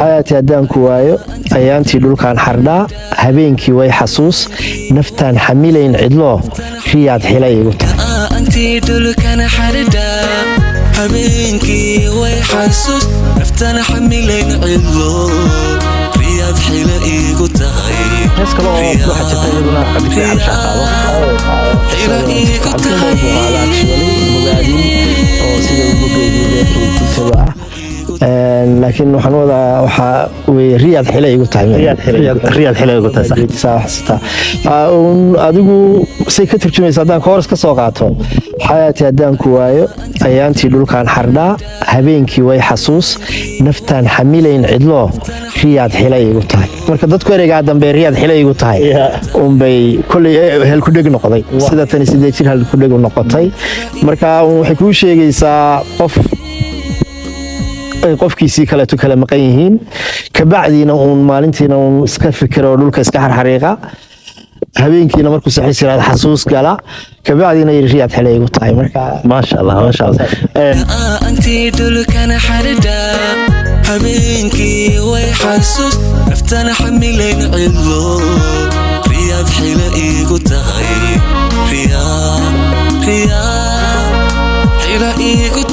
Xayaati haddaan ku waayo, ayaantii dhulkaan xardhaa, habeenkii way xasuus, naftaan xamilayn cidloo, riyaad xila iigu tahay. Antii dhulkana xardhaa, habeenkii way xasuus, naftana xamilayn cidlo, riyaad xila iigu tahay. Hees kale oo waxaa jirta iyaduna Cabdikariin Cabdishaah qaado. Xila iigu Cabdikariin buu qaada actually, bogaadin oo sida uu bogeydii beerkii ah. Laakiin waxaan wadaa waxaa weye riyaad xila igu tahay. Riyaad xila igu tahay, sax. Saa xasuustaa. Adigu say ka turjumaysa haddaan chorus ka soo qaato: xayaati haddaan ku waayo, ayaantii dhulkaan xardhaa, habeenkii way xasuus, naftaan xamilayn cidloo, riyaad xila igu tahay. Marka dadku ereygaa dambe, riyaad xila igu tahay, unbay kolley halkudheg noqday, sida tani sidee jir halkudheg u noqotay. Marka waxay kuu sheegaysaa qof ay qofkiisii kaleeto kala maqan yihiin, kabacdiina uun maalintiina uun iska fikira oo dhulka iska xarxariiqa, habeenkiina markuu saxiis yiraahdo xasuus gala, kabacdiina yiri riyaad xilay igu tahay. Marka Maasha Allah, maasha Allah. Antii dhulkana xardhaa, habeenkii way xasuus, naftana xamilayn cidlo, riyaad xila iigu tahay, riyaad riyaad xila iigu